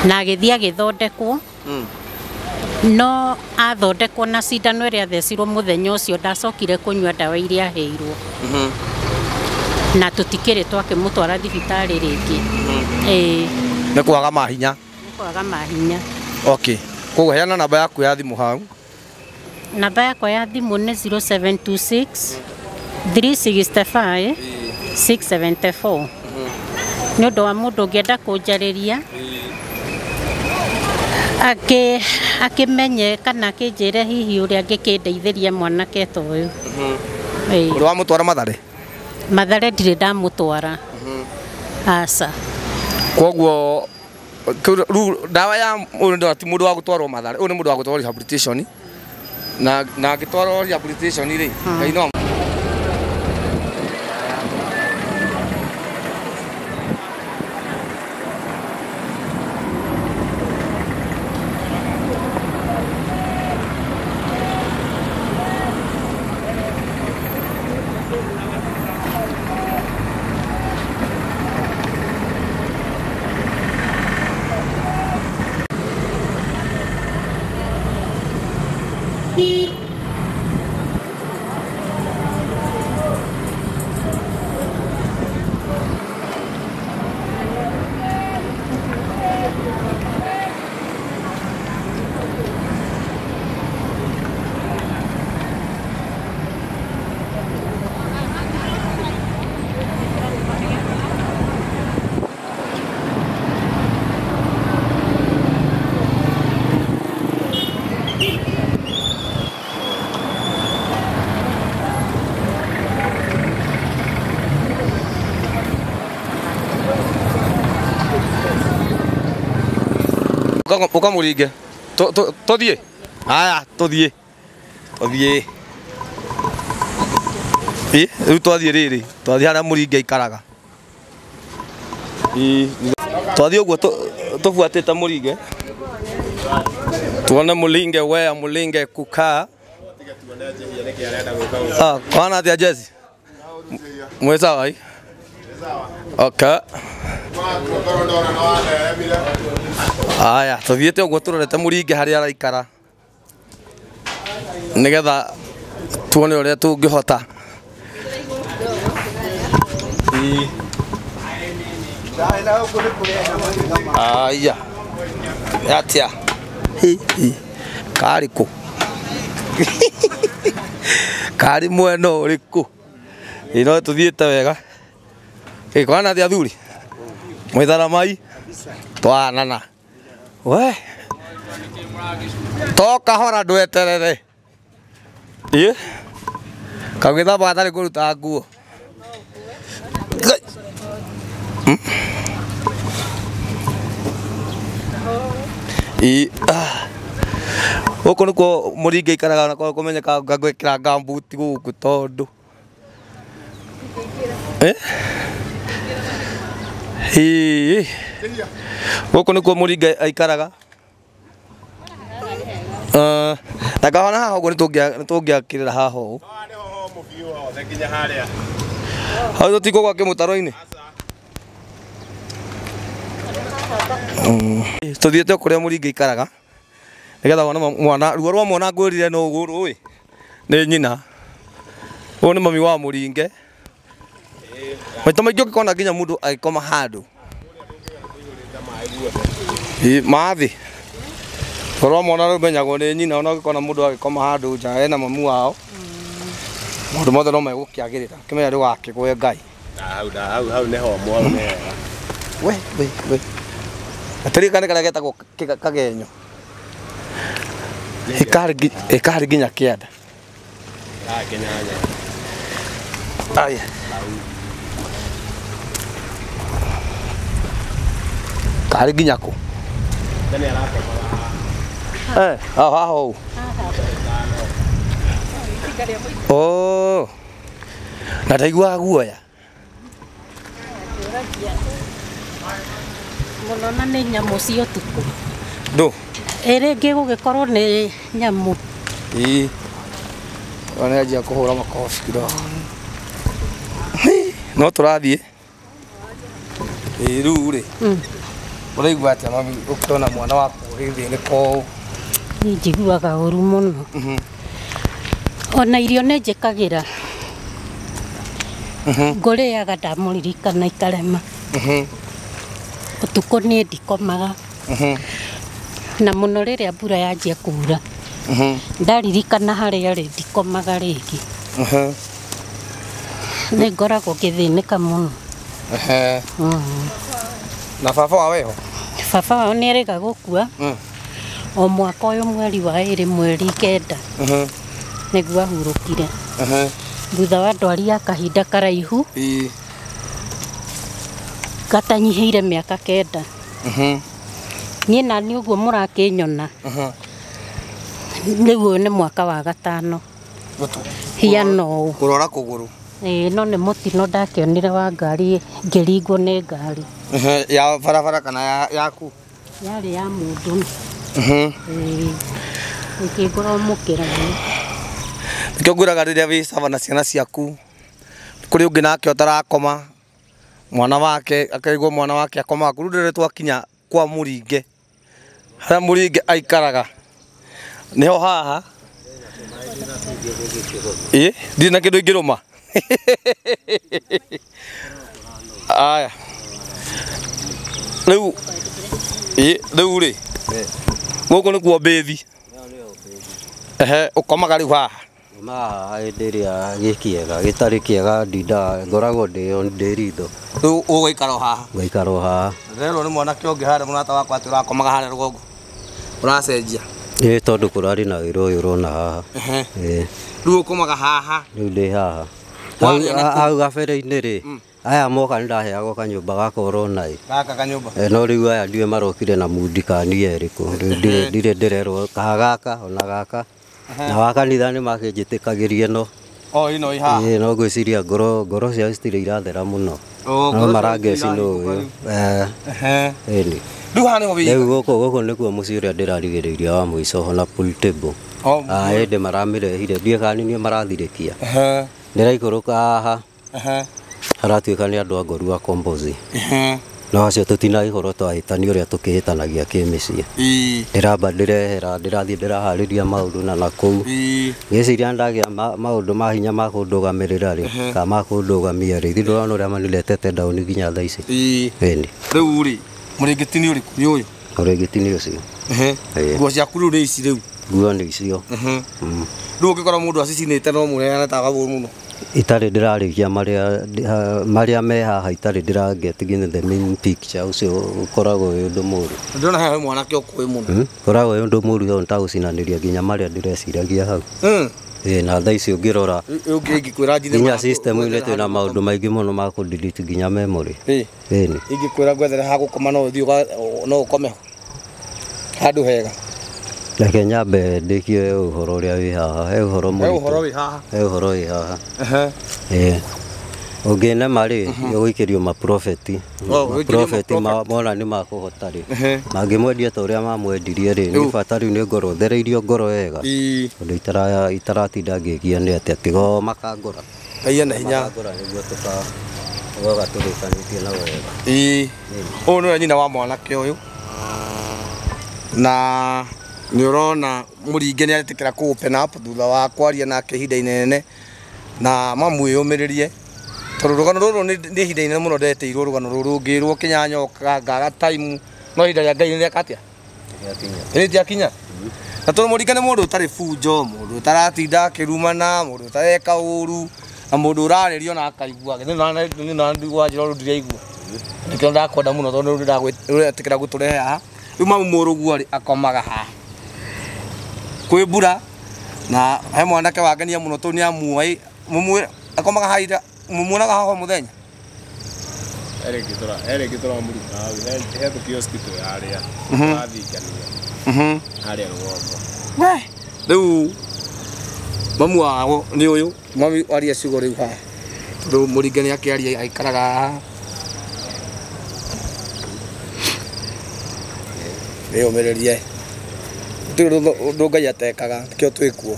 na agĩthiĩ agĩthondekwo, no athondekwo na cindano ĩrĩa athecirwo mũthenya ũcio ndacokire kũnyua ndawa iria aheirwo, na tũtikĩrĩ twakĩmũtwara thibitarĩ rĩngĩ. Ĩĩ. Nĩ kwaga mahinya. Nĩ kwaga mahinya. Okay, koguo heana namba yaku ya thimũ hau. Namba yakwa ya thimũ nĩ 0726 365 674, nĩ ũndũ wa mũndũ ũngĩenda kũnjarĩria akĩmenye kana akĩnjĩre hihi ũrĩa angĩkĩndeithĩria mwanake ta ũyũ. Ĩĩ. Ũrĩ wamũtwara Mathare? Mathare ndirĩ ndamũtwara, aca. Koguo rĩu ndawa ya ũyũ ti mũndũ wa gũtwarwo Mathare, ũyũ nĩ mũndũ wa gũtwarwo rehabilitation, na angĩtwarwo rehabilitation rĩ, Ngai no Ũkamũringe tũthiĩ. Haya, tũthiĩ tũthiĩ. Ĩ, rĩu twathiĩ rĩrĩ, twathiĩ harĩa Mũringe aikaraga. Ĩ, twathiĩ ũguo tũbuatĩte Mũringe, tuone Mũlinge wea Mũlinge kukaa. Ah, kwana atĩa Jesse? Mwĩ sawa? Ĩ, okay. Aya, tũthiĩte ũguo tũrorete Mũringe harĩa araikara, nĩgetha tuone ũrĩa tũngĩhota. Ĩ. Aya, atia? Hi, hi. Karĩ kũ? Karĩ mwena ũrĩkũ? Ĩ, no tũthiĩte wega. Ĩ, kwana atĩa athuri? Mwĩthara twanana we to kahora ndweterere. Ĩ, kagwĩthamba gatarĩ kũruta nguo. Ngai. Ĩ, ah. Gũkũ nĩkuo Mũringe aikaraga, na kũmenyeka ngwĩkĩra ngambuti gũkũ tondũ ĩ gũkũ nĩkuo Mũringe aikaraga. Na ngahona haha ũguo nĩtũngĩakĩrĩra haha ũũ. Haha nĩho homũ biũ hothe nginya harĩa. Hau tũtikũgwa kĩmũtaro-inĩ. Tũthiĩte o kũrĩa Mũringi aikaraga nĩgetha wone mwana ruo rwa mwana ngwĩrire no ũũ nĩ nyina. Ũyũ nĩ mami wa Mũringe. Maita maingĩ ũngĩkona nginya mũndũ agĩkoma handũ mathĩ ruo rwa mwana rũmenyagwo nĩ nyina, ona ũngĩkona mũndũ agĩkoma handũ nja ena mamu wao maũndũ mothe no megũkĩagĩrĩra kĩmenya ndũgakĩgwe Ngai. Hau hau hau nĩ homũ hau nĩ hega. We we we gatirikane karĩa getagwo kagenyo ĩkarĩ nginya kĩanda. Aya. Karĩ nginya kũ? Haha hau. Oh. Na ndaiguaga guoya. Mũno na nĩ nyamũ cia ũtukũ. Ndũ? Ĩ rĩngĩ gũgĩkorwo nĩ nyamũ. Ĩĩ. Ona anjia kũhũra makobi kidogo. No tũrathiĩ. Ĩĩ rĩu rĩ. Ũraigua atĩa mami ũkĩona mwana waku ũgĩthĩnĩka ũũ? Niĩ njiguaga ũru mũno. Ona irio nĩ njĩkagĩra. Ngũrĩaga ndamũririkana ikarema. Ũtukũ niĩ ndikomaga. Na mũno rĩrĩa mbura yanjia kuura. Ndaririkana harĩa rĩ ndikomaga rĩngĩ. Nĩ ngoragwo ngĩthĩnĩka mũno. Na baba wao eho? Baba wao nĩ erĩga gũkua. O mwaka ũyũ mweri wa 2 mweri 9. Nĩguo ahurũkire. Thutha wa ndwari ya kahinda karaihu. Gatanyihĩire mĩaka 9. Niĩ na niĩ ũguo mũrakĩnyona. Rĩu ũyũ nĩ mwaka wa 5. Hiana ũũ. Kũrora kũgũrũ. Ĩĩ no nĩ mũtino ndakĩonire wa ngari ngĩringwo nĩ ngari. Ya barabara kana yaku? Yarĩ ya mũndũ. Ĩĩ. Ĩkĩngora mũkĩra-inĩ. Nĩkĩo ngwĩraga rĩrĩa wĩ caba na ciana ciaku kũrĩ ũngĩ nake ũtarakoma mwana wake akaigua mwana wake akomaga kũu. Rĩu rĩrĩa twakinya kwa Mũringe harĩa Mũringe aikaraga nĩho haha. Ĩĩ ndirĩ na kĩndũ ingĩrũma. Aya rĩu ĩĩ rĩu rĩ gũkũ nĩkuo mbĩthi. Ehe ũkomaga rĩu haha? Ma hĩndĩ ĩrĩa gĩkĩega gĩtarĩ kĩega ndindaga ngoragwo ndĩ ritho. Rĩu ũgũikara o haha? Ngaikara o haha. Ndĩrerwo nĩ mwanake ũngĩ harĩa mũrata wakwa atĩ ũrakomaga harĩa rũgongo. Ũracenjia? Ĩĩ tondũ kũrarĩ na wĩra ũyũ ũrona haha. Ĩĩ. Rĩu ũkomaga haha? Rĩu ndĩ haha. Hau gabere-inĩ rĩ aya moka nĩndaheagwo kanyũmba gaka ũrona ĩ. Gaka kanyũmba? No rĩu aya ndiũĩ marokire na mundi kana nĩ erĩkũ. Rĩu ndirĩ ndĩrerwo ka gaka ona gaka. Na wa kanitha nĩ makĩnjĩtĩkagĩria no. O ĩno ĩ haha? Ĩĩ no ngwĩciria ngoro ciao citirĩ irathera mũno. No marangeci nũ ũyũ. Ĩni. Rĩu haha nĩho wĩ? Rĩu gũkũ nĩkuo mũciĩ ũrĩa ndĩrarigĩrĩirie wa mũico ona pool table. Hĩndĩ maramĩrehire ndiũĩ kana nĩ niĩ marathirĩkia. Ndĩraikũrũka haha. Haratuĩka nĩ andũ a ngoru a kombozi. No acio tũtinagĩkorwo twahĩtania ũrĩa tũkĩhĩtanagia kĩmĩciĩ. Ndĩramba ndĩrehera ndĩrathiĩ ndĩraharĩria maũndũ na nakũu. Ngĩciria ndagĩa maũndũ ma hinya ma kũndũgamĩrĩra rĩ kana ma kũndũgamia rĩ ndĩrona ũrĩa maniretete down nginya thaa ici. Ĩni. Rĩu rĩ mũrĩngĩti nĩ ũrĩkũ? Nĩ ũyũ? Mũrĩngĩti nĩ ũcio. Nguo ciaku rĩu nĩ ici rĩu? Nguo nĩ icio. Rĩu ũngĩkora mũndũ acicinĩte no mũheane ta gabũru mũno. Itarĩ ndĩrarĩkia marĩa me haha itarĩ ndĩra get nginya the main picture ũcio ũkoragwo wĩ ũndũ mũru. Ndĩrona haha he mwanake ũkũĩ mũno. Ũkoragwo wĩ ũndũ mũru tondũ nĩtagũcinanĩria nginya marĩa ndĩreciragia hau. Ĩĩ na thaa ici ũngĩrora Ingĩkwĩra njithe nginya system-inĩ twĩna maũndũ maingĩ mũno ma kũ delete nginya memory. Ĩni. Ingĩkwĩra ngwethere ha gũkoma no ũthiĩ no ũkome ho handũ hega. Reke nyambe ndĩkie ũhoro ũrĩa wĩ haha. He ũhoro He mũritũ. ũhoro wĩ haha. He ũhoro wĩ haha. Ĩĩ. Ũngĩnema rĩ ũgũikĩrio maprofeti. Maprofeti mona nĩ makũhota rĩ. Mangĩmwendia ta ũrĩa mamwendirie rĩ, nĩ bata rĩu nĩ ngorwo thereirio ngoro wega. Tondũ itaratinda ngĩgia nĩ atĩa tiga o makangora. Ngai ena hinya. Makangora nĩguo tũgoka tũrĩkanĩtie na wega. Ũyũ nĩwe nyina wa mwanake ũyũ. Na nĩ ũrona Mũringe nĩ aretĩkĩra kũ open up thutha wa kwaria nake ihinda inene na mamwĩyũmĩrĩrie tondũ rũgano rũrũ nĩ ihinda inene mũno ndetĩirwo rũgano rũrũ ngĩrwo kĩnyanyoka ngaga time no ihinda rĩa Ngai nĩ rĩeka atĩa? Rĩtiakinya. Na tondũ Mũringe nĩ mũndũ ũtarĩ bunjo, mũndũ ũtaratinda akĩrumana, mũndũ ũtareka ũru na mũndũ ũrarĩrio na akaigua githĩ na ndiraigua nĩkĩo ndakwenda mũno tondũ nĩũretĩkĩra gũtũrehe haha. Rĩu mamu mũrũguo rĩ akomaga haha kwĩ mbura na he mwanake wangenia mũno tondũ nĩamuoĩ akomaga haha ira mũmuonaga haha o mũthenya. He rĩngĩ tũramũruta hau he tũkioski twĩ harĩa tũrathingania harĩa rũgongo. Rĩu mamu wao nĩ ũyũ mami aria ciugo rĩu haha tondũ Mũringe nĩ akĩaria aikaraga haha. Wĩyũmĩrĩrie gũtirĩ ũndũ Ngai atekaga nĩkĩo twĩkuo.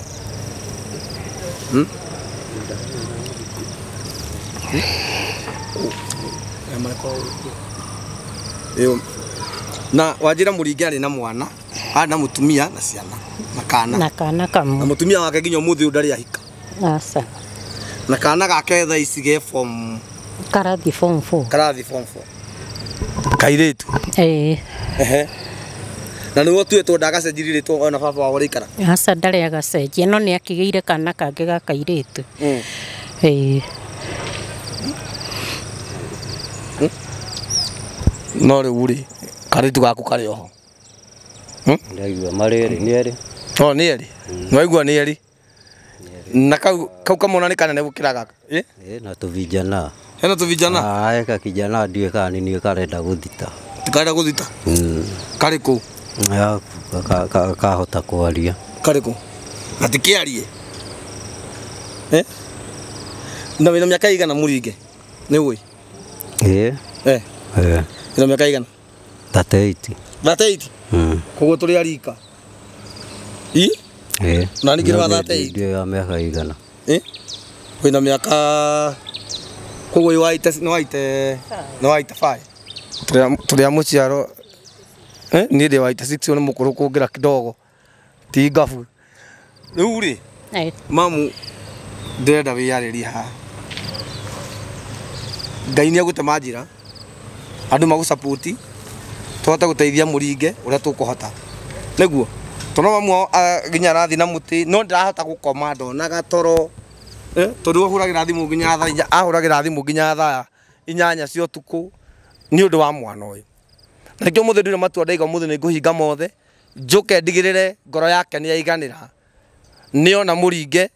Na wanjĩra Mũringe arĩ na mwana, arĩ na mũtumia na ciana na kana. Na kana kamwe. Na mũtumia wake nginya ũmũthĩ ũyũ ndarĩ ahika. Aca. Na kana gake thaa ici ge form karathi form 4. Karathi form 4. Kairĩtu. Ĩĩ. Ehe. Na nĩguo tuĩtwo ndagacenjirie rĩtwa ona baba wao rĩikara. Aca ndarĩ agacenjia no nĩ akĩgĩire kana kangĩ ga kairĩtu. Ĩĩ. No rĩu rĩ karĩtu gaku karĩ oho. Ndaigua marĩ nĩ erĩ. Oh nĩ erĩ. Nĩwaigua nĩ erĩ. Na kau kamwana nĩ kanene gũkĩra gaka. Ĩ? Na tũvijana. Hena tũvijana? Ah, eka kijana ndiũĩ kana nĩ niĩ karenda gũthita. Tikarenda gũthita? Karĩ kũ? Kahota kwaria. Karĩ kũ? Gatikĩarie. Eh? Na wĩna mĩaka igana Mũringe? Nĩ ũĩ? Ĩ. Eh. Eh. Wĩna mĩaka igana? 38. 38? Koguo tũrĩ a rika. I? Ĩ. Na ningĩ nĩ wa 38? Ndiũĩ wa mĩaka igana. Ĩ? Wĩna mĩaka koguo nĩ waite 5. Tũrĩ a mũciaro niĩ ndĩ wa 86 nĩ mũkũrũ kũngĩra kidogo ti ngabu. Rĩu rĩ mamu ndĩrenda wĩyarĩrie haha. Ngai nĩ egũtema njĩra andũ magũsapoti tũhote gũteithia Mũringe ũrĩa tũkũhota nĩguo tondũ mamu nginya arathiĩ na mũtĩ no ndirahota gũkoma ndonaga toro tondũ ahũragĩra thimũ nginya thaa inya ahũragĩra thimũ nginya thaa 8 cia ũtukũ nĩ ũndũ wa mwana ũyũ. Na nĩkĩo ũmũthĩ ndire matua ndaiga ũmũthĩ nĩ ngũhinga mothe njũke ndigĩrĩre ngoro yake nĩ yaiganĩra nĩona Mũringe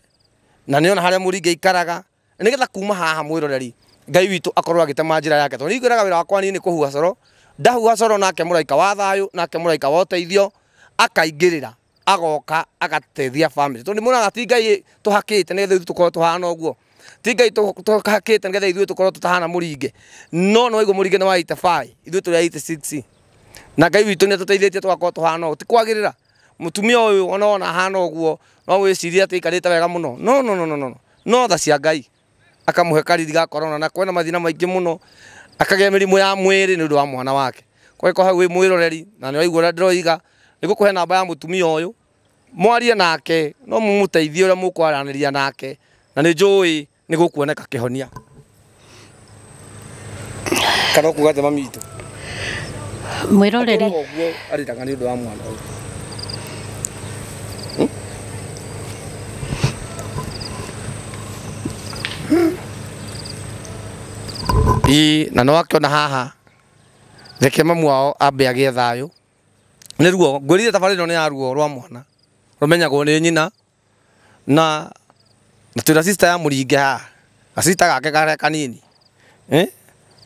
na nĩona harĩa Mũringe aikaraga nĩgetha kuma haha mwĩroreri Ngai witũ akorwo agĩtema njĩra yake tondũ ningĩraga wĩra wakwa niĩ nĩ kũhuha coro ndahuha coro nake mũraika wa thayũ nake mũraika wa ũteithio akaingĩrĩra agoka agateithia family tondũ nĩmuonaga ti Ngai tũhakĩte nĩgetha ithuĩ tũkorwo tũhana ũguo ti Ngai tũhakĩte nĩgetha ithuĩ tũkorwo tũtahana Mũringe no nĩ waigua Mũringe nĩ wa 85 ithuĩ tũrĩ a 86 na Ngai witũ nĩ atũteithĩtie tũgakorwo tũhana ũguo ti kwagĩrĩra mũtumia ũyũ ona wona ahana ũguo no wĩcirie atĩ aikarĩte wega mũno no no no no no tha cia Ngai akamũhe kariri ga corona na kwĩna mathĩna maingĩ mũno akagĩa mĩrimũ ya mwĩrĩ nĩ ũndũ wa mwana wake. Kwa hau wĩ mwĩroreri na nĩ waigua ũrĩa ndĩroiga nĩ ngũkũhe namba ya mũtumia ũyũ mwarie nake no mũmũteithie ũrĩa mũkwaranĩria nake na nĩ njũĩ nĩ gũkuoneka kĩhonia. Kana ũkuga atĩa mami witũ? Mwĩroreri ũguo arĩraga nĩ ũndũ wa mwana ũyũ. Ĩ na no akĩona haha reke mamu wao ambe agĩe thayũ nĩ ruo ngwĩrire thabarĩ ĩno nĩ ya ruo rwa mwana rũmenyagwo nĩ nyina na twĩna sister ya Mũringe haha gasista gake karĩa kanini.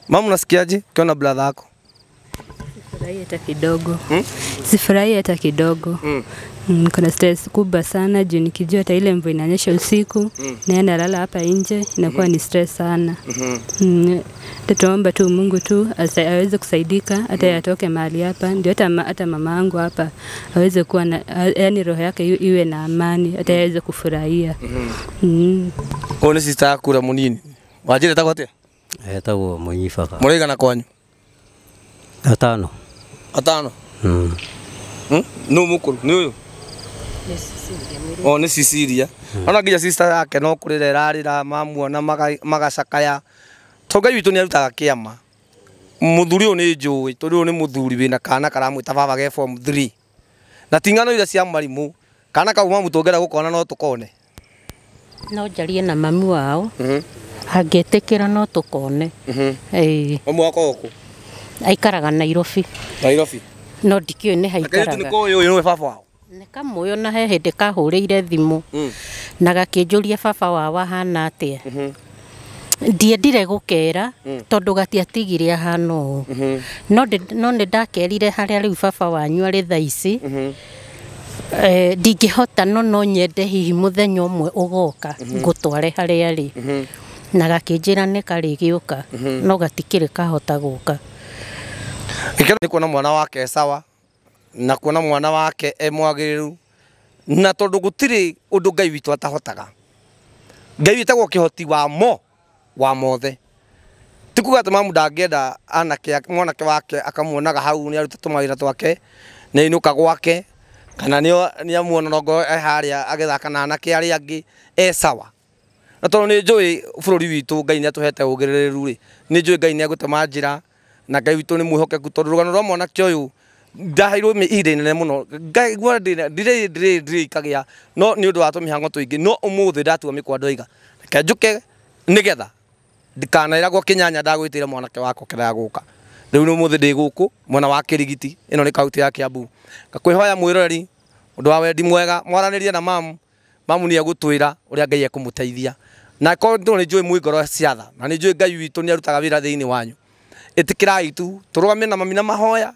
Mamu nasikiaje ukiona brother yako? Sifurahi hata kidogo. Sifurahi hata kidogo. Kuna stress kubwa sana juu nikijua hata ile mvua inanyesha usiku naenda lala hapa nje inakuwa ni stress sana. Tuomba tu Mungu tu aweze kusaidika hata yatoke mahali hapa ndio hata mama yangu hapa aweze kuwa na, yani roho yake iwe na amani hata aweze kufurahia. Oni sister kura munini. Wajire takwa atia? Etagwo Munyibaga. Mũrĩigana kwanyu? Atano. Atano? Nũ mũkũrũ? Nĩ ũyũ? O nĩ Cecilia. Ona nginya sister yake no kũrĩra ĩrarĩra mamuona magacakaya. Tondũ Ngai witũ nĩ arutaga kĩama. Mũthuri ũyũ nĩ njũĩ tondũ ũyũ nĩ mũthuri wĩna kana karamwĩta baba ge form 3. Na ti ng'ano iria cia marimũ. Kana kau mamu tũngĩenda gũkona no tũkone. No njarie na mami wao. Angĩtĩkĩra no tũkone. Mamu wako ũkũ? Aikaraga Nairobi. Nairobi? No ndikĩũĩ nĩ haikaraga. Nĩ koĩ ũyũ nĩwe baba wao? Nĩ kamũĩ ona he hĩndĩ kahũrĩire thimũ na gakĩnjũria baba wao ahana atĩa. Ndiendire gũkera tondũ gatiatigire ahana ũũ. No nĩ ndakerire harĩa rĩu baba wanyu arĩ thaa ici. Ndingĩhota no nyende hihi mũthenya ũmwe ũgoka ngũtware harĩa arĩ. Na gakĩnjĩra nĩ karĩgĩũka no gatikĩrĩ kahota gũka. Gĩkeno nĩ kuona mwana wake sawa na kuona mwana wake e mwagĩrĩru na tondũ gũtirĩ ũndũ Ngai witũ atahotaga. Ngai wĩtagwo kĩhoti wa mo wa mothe. Ti kuga atĩ mamu ndangĩenda anake mwanake wake akamuonaga hau nĩ aruta tũmawĩra twake nĩ ainũka gwake kana nĩ amuona nongo e harĩa agĩthaka na anake arĩa angĩ e sawa. Na tondũ nĩ njũĩ bũrũri witũ Ngai nĩ atũhete ũgĩrĩrĩru rĩ, nĩ njũĩ Ngai nĩ egũtema njĩra na Ngai witũ nĩ mwĩhokeku tondũ rũgano rwa mwanake ũyũ ndaheirwo ihinda inene mũno ngaigua ndirĩ ikagĩa no nĩ ũndũ wa tũmĩhang'o tũingĩ no ũmũthĩ ndatua mĩkwa ndoiga reke njũke nĩgetha ndikanaĩragwo kĩnyanya ndagwĩtĩire mwanake wakwa kĩrĩa gũka. Rĩu nĩ ũmũthĩ ndĩ gũkũ mwena wa Kĩrigiti ĩno nĩ kaunti ya Kiambu. Ngakwĩhoya mwĩroreri ũndũ wa wendi mwega mwaranĩrie na mamu. Mamu nĩ egũtwĩra ũrĩa Ngai ekũmũteithia. Na korwo nĩ njũĩ mwĩ ngoro cia tha na nĩ njũĩ Ngai witũ nĩ arutaga wĩra thĩinĩ wanyu. Ĩtĩkĩrai tu tũrũgame na mami na mahoya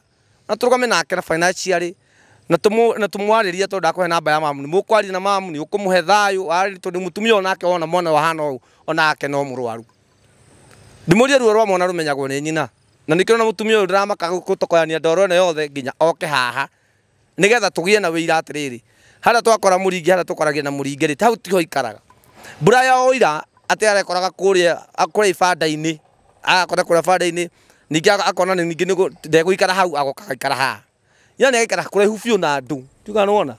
na tũrũgame nake na financially na tũmwarĩrie tondũ ndakũhe namba ya mamu. Nĩ mũkwaria na mamu nĩ ũkũmũhe thayũ warĩ tondũ mũtumia onake wona mwana wahana ũũ onake no mũrwaru. Ndĩmũrie ruo rwa mwana rũmenyagwo nĩ nyina. Na nĩkĩo na mũtumia ũyũ ndĩramaka gũtokoyania ndoro ĩno yothe nginya oke haha nĩgetha tũgĩe na wĩira atĩrĩrĩ harĩa twakora mũringi harĩa tũkoragia na mũringi rĩ hau tiho ikaraga. Mbura ya ũira atĩ arekoraga kũrĩa ibanda-inĩ agakora kũrĩa ibanda-inĩ ningĩ akona ningĩ ndegũikara hau agoka agaikara haha. Yani agaikara kũraihu biũ na andũ tiga nĩwona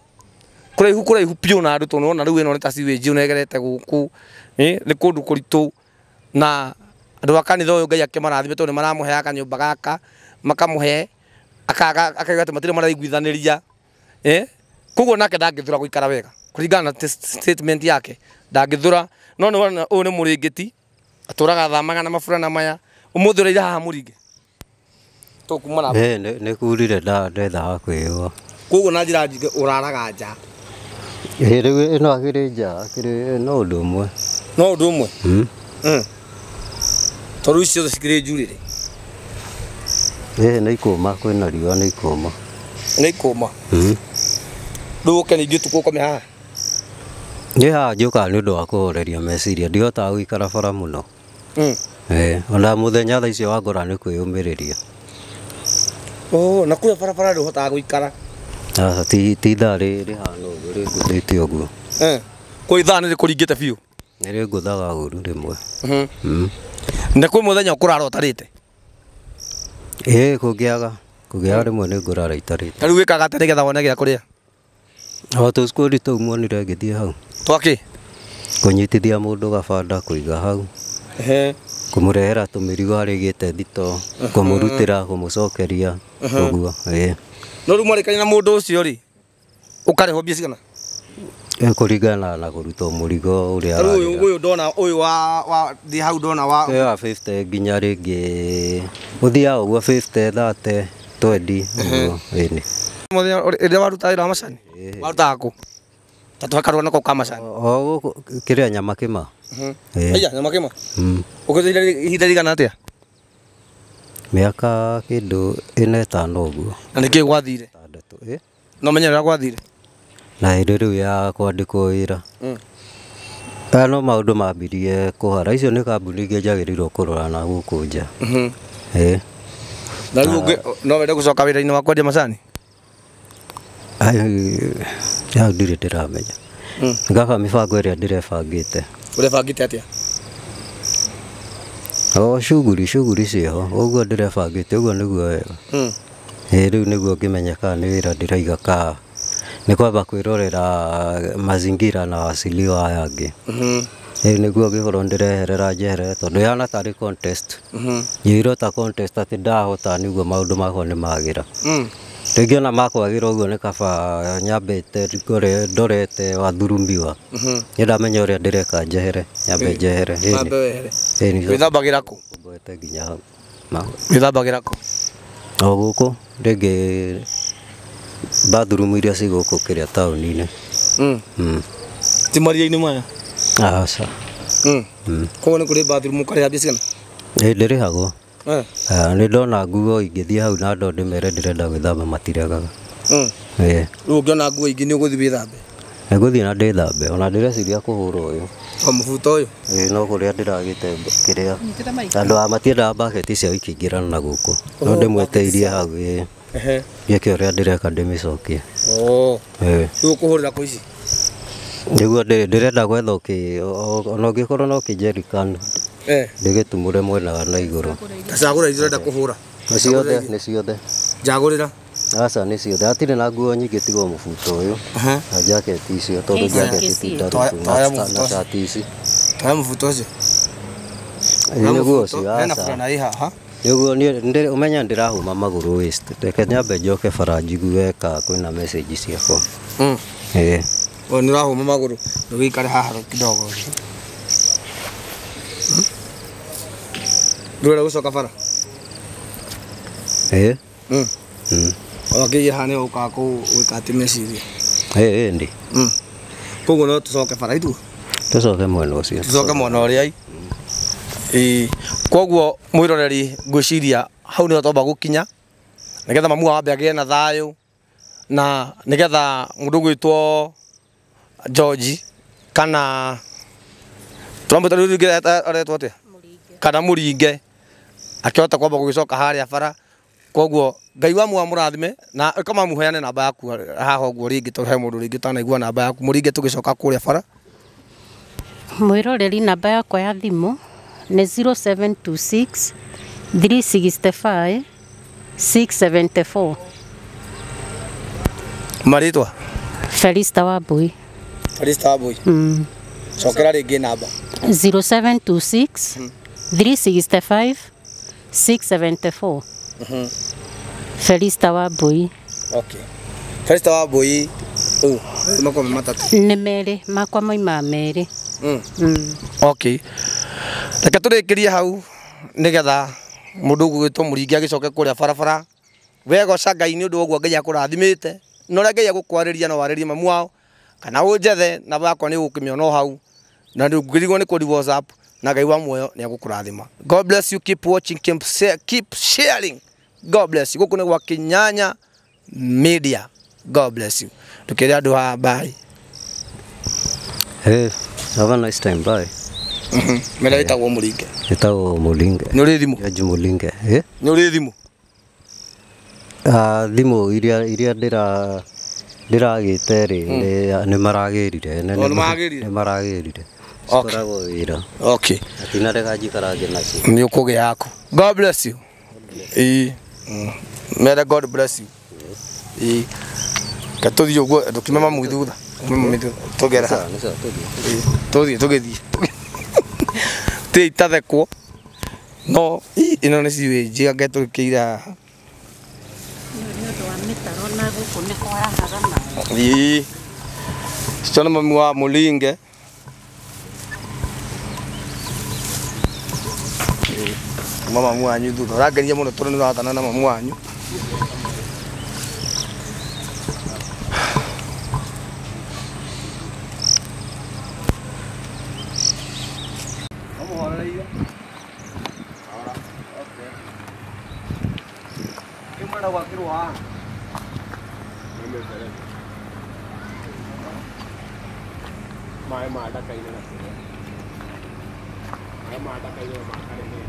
kũraihu biũ na andũ tondũ nĩwona rĩu ĩno nĩ ta sewage ũnegerete gũkũ nĩ kũndũ kũritũ na andũ a kanitha ũyũ Ngai akĩmarathime tondũ nĩ maramũheaga kanyũmba gaka makamũhe akauga atĩ matirĩ maraiguithanĩria koguo nake ndangĩthura gũikara wega kũringana na statement yake ndangĩthura no nĩwona ũyũ nĩ mũrĩngĩti atũraga thamaga na maburana maya ũmũthĩ ũraira haha mũringe tũkuma na Nĩ kurire ndethaga kwĩyũa. Koguo na njĩra njingĩ ũraraga nja. Rĩu ĩno akĩrĩ nja akĩrĩ no ũndũ ũmwe. No ũndũ ũmwe? Tondũ ici ciothe cikĩrĩ njurĩrĩ. Nĩ ikũma kwĩna riũa nĩ ikũma. Nĩ ikũma? Rĩu ũke ningĩ ũtukũ ũkome haha? Nĩ haha njũkaga nĩ ũndũ wa kũhoreria meciria ndihotaga gũikara bara mũno. Ona mũthenya thaa icio wangora nĩ kwĩyũmĩrĩria. Na kũrĩa barabara ndũhotaga gũikara? Aca ti ithaa rĩhana ũguo rĩngũthĩte ũguo. Kwĩ ithaa nĩ rĩkũringĩte biũ? Nĩ rĩngũthaga ũru rĩmwe. Na kwĩ mũthenya ũkũrara ũtarĩte? Kũngĩaga rĩmwe nĩ ngũrara itarĩte. Ta rĩu wĩkaga atĩa nĩgetha wone gĩa kũrĩa? O tũcukuru tũu muonire ngĩthiĩ hau. Twakĩ? Kũnyitithia mũndũ gabanda kũiga hau. Kũmũrehera tũmĩrigo arĩgĩte thito, kũmũrutĩra, kũmũcokeria ũguo. No rĩu mwarĩkania na mũndũ ũcio rĩ, ũkarĩhwo mbia cigana? Kũringana na kũrutwo mũrigo ũrĩa ararĩra. Rĩu ũyũ ndona ũyũ wa ndĩ hau ndona wa wa 50 nginya rĩngĩ ũthiaga ũguo 50 30 20 ũguo ĩni. Mũthenya rĩrĩa waruta wĩra wa macani warutaga kũ? Ta tũhe karũgano kau ka macani. O gũkũ kĩrĩa Nyamakĩma. Aya Nyamakĩma. Ũkĩrutire ihinda rĩigana atĩa? Mĩaka kĩndũ ĩna ĩtano ũguo. Na nĩkĩ gwathire? Ĩtandatũ. No menye ũrĩa gwathire? Na hĩndĩ rĩu ya kwandĩkwo wĩra. Aya no maũndũ mambirie kũhara. Icio nĩ kambuni ingĩ njagĩrĩirwo kũrora na gũkũ nja. Na rĩu no wende gũcoka wĩra-inĩ wa kwendia macani? Hau ndirĩ ndĩramenya. Ngaba mĩbango ĩrĩa ndĩrebangĩte. Ũrebangĩte atĩa? O shughuli ciĩho. Ũguo ndĩrebangĩte ũguo nĩguo wega. Rĩu nĩguo ngĩmenya kana nĩ wĩra ndĩraiga kaa nĩ kwamba kwĩrorera mazingira na wasiliwa aya angĩ. Rĩu nĩguo ngĩkorwo ndĩreherera njeherere tondũ ĩhana tarĩ contest. Njĩrwo ta contest atĩ ndahota nĩguo maũndũ makwa nĩ magĩra. Rĩngĩ ona makwagĩra ũguo nĩ kaba nyambĩte ndorete wathurumiwa. Nĩ ndamenya ũrĩa ndĩreka njehere, nyambe njehere. Wambe wehere. Wĩthambagĩra kũ? Ngwete nginya hau. Wĩthambagĩra kũ? O gũkũ rĩngĩ bathroom iria ci gũkũ kĩrĩa taũni-inĩ. Ti maria-inĩ maya? Aca. Koguo nĩ kũrĩ bathroom ũkarĩha mbia cigana? Ĩ ndĩrĩhagwo. Nĩ ndona nguo ingĩthiĩ hau na ndo ndĩmere ndĩrenda gwĩthamba matiregaga. Rĩu ũngĩona nguo ingĩ nĩ ũgũthiĩ wĩthambe? Nĩngũthiĩ na ndĩthambe. Ona ndĩreciria kũhũra ũyũ. O mũbuto ũyũ? Ĩ no kũrĩa ndĩragĩte kĩrĩa. Andũ aya matiendaga bucket ciao ikĩingĩrana na gũkũ. No ndĩmweteirie hau ĩ. Gĩke ũrĩa ndĩreka ndĩmĩcokie. Rĩu ũkũhũrĩra kũ ici? Nĩguo ndĩrenda gwetha ona ũngĩkorwo no kĩnjerikani. Ndĩgĩtumũre mwena wa na igũrũ. Tacagũra iria ũrenda kũhũra. Nĩ ciothe, nĩ ciothe. Njagũrĩra? Aca nĩ ciothe. Hatirĩ na nguo nyingĩ tiga mũbuto ũyũ. Na jaketi icio tondũ jaketi ti ndarũku na cati ici. Toya mũbuto ũcio. Nĩguo ũcio Hena aca. burana ĩ haha. Nĩguo niĩ ũmenya ndĩrahũma magũrũ waist. Reke nyambe njoke bara njigue ka kwĩna message ciakwa. Nĩ ũrahũma magũrũ. Ndũgĩikare haha kidogo. Ndũrenda gũcoka bara? Wakĩiya haha nĩ ũkaga gwĩka atĩ meciria. Ĩ ndĩ. Koguo no tũcoke bara ithuĩ? Tũcoke mwena ũcio. Tũcoke mwena ũrĩa ĩ. Koguo mwĩroreri ngwĩciria hau nĩho twamba gũkinya nĩgetha mamu wao ambe agĩe na thayũ na nĩgetha mũndũ ũgwĩtwo George kana tũramwĩta rĩu rĩngĩ aretwo atĩa? Kana Mũringe akĩhota kwamba gũgĩcoka harĩa bara. Koguo Ngai wa muoyo amũrathime na ĩka mamũheane namba yaku haha ũguo rĩngĩ tondũ he mũndũ rĩngĩ ũtanaigua namba yaku. Mũringe tũgĩcoka kũrĩa bara. Mwĩroreri namba yakwa ya thimũ nĩ 0726 365 674. Marĩtwa? Felista Wambui. Felista Wambui. Cokera rĩngĩ namba. 0726 365 674. Felista Wambui. Okay. Felista Wambui makwa me matatũ. Nĩ merĩ, makwa moimaga merĩ. Okay. Reke tũrĩkĩrie hau nĩgetha mũndũ ũgwĩtwo Mũringi agĩcoke kũrĩa barabara. Wegoca Ngai nĩ ũndũ wa ũguo Ngai akũrathimĩte. Na ũrĩa Ngai agũkwarĩria no warĩrie mamu wao kana ũnjethe namba yakwa nĩ ũgũkĩmĩona o hau. Na ndũngĩrigwo nĩ kũndi WhatsApp na Ngai wa muoyo nĩ agũkũrathima. God bless you, keep watching, keep sharing. God bless you. Gũkũ nĩ gwa Kĩnyanya Media. God bless you. Tũkĩre andũ haha bye. Hey, have a nice time, bye. Mera ĩtagwo Mũringe. Ĩtagwo Mũringe. Nĩ ũrĩ thimũ? George Mũringe. Nĩ ũrĩ thimũ? Thimũ iria ndĩragĩte rĩ, nĩ maragĩrire. Nĩ maragĩrire? Nĩ maragĩrire. Cikoragwo wĩra. Okay. Atinarega njikarange nacio. Nĩ ũkũgĩa yaku. God bless you. Ĩĩ. Mere God bless you. Ĩĩ. Reke tũthiĩ ũguo ndũkiume mamu thutha. Ume mami thutha. Tũgere haha. Nĩ sawa, tũthiĩ. Tũthiĩ tũgĩthiĩ. Tĩ itathekwo. No ĩno nĩ sewage anga tũrĩkĩire haha. Nĩ ũndũ wa mĩtaro na gũkũ nĩ kwarahaga maĩ. Ĩĩ. Ciona mami wa Mũlinge. Kuma mamu wanyu thutha. Ũrangeria mũno tondũ nĩ ũrathana na mamu wanyu. Ũrenda gwakĩrwo haha? Nĩ mĩberethi. Maĩ ma ndaka-inĩ na kĩrĩa. Maĩ ma ndaka-inĩ na ma Karĩmĩra.